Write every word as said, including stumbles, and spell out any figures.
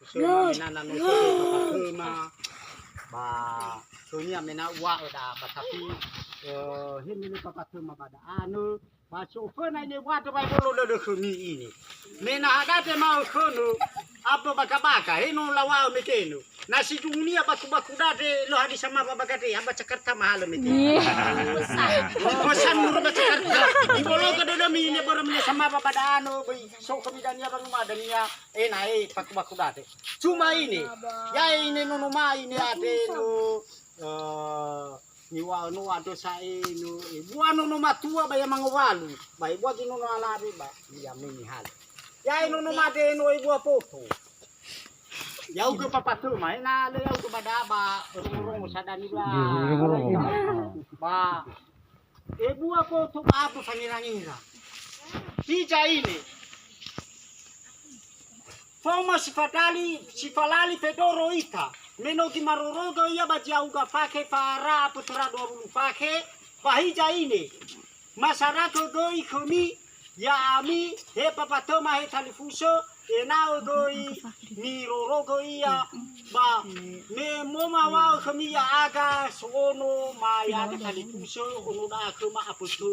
Khöma menana no khöma, ba khönia mena uwa'ö da ba tapi, eh, he mene papa khöma ba da anö, ba so föna ine wada ba bolo dödö khömi ine. Mena hadate ma'ö khönö, apa baka-baka, he no lawa'ö metenö. Na si dunia baku-baku date, lo hadisa ma ba bakate, aba Jakarta mahalö metenö. Pesan nuru ba Jakarta. Ibologa dödömi ine börö mene sama ba ba da anö, bai so khömi dania ba numa dania. Ena'e paku-paku date. Cuma ine, ya'e ine nono ma ine ate no, eh, niŵa'ö no andrö sa'ae no, ebua nono matua ba ya mangowalu, ba ebua gi nono alawe ba ya meni hal. Ya'e nono made no ebua poto. Ya'ugö papa töma, ena le ya'ugö ba da ba rongo-rongo sadani ba. Rongo-rongo. Ba Ebua poto ba abu fangira-ngira. Hiza ine. Faoma si fadali, si falali fedoro ita. Me no gimarorogö ia ba ziauga fakhe fara abu töra dua wulu fakhe. Ba hiza ine. Masarakö göi khömi, ya'ami, he papa töma he talifusö, ena'ö göi mirorogö ia ba me momawa'ö khömi ya'aga so ono ma ya'aga talifusö, ono da'a khöma apötö.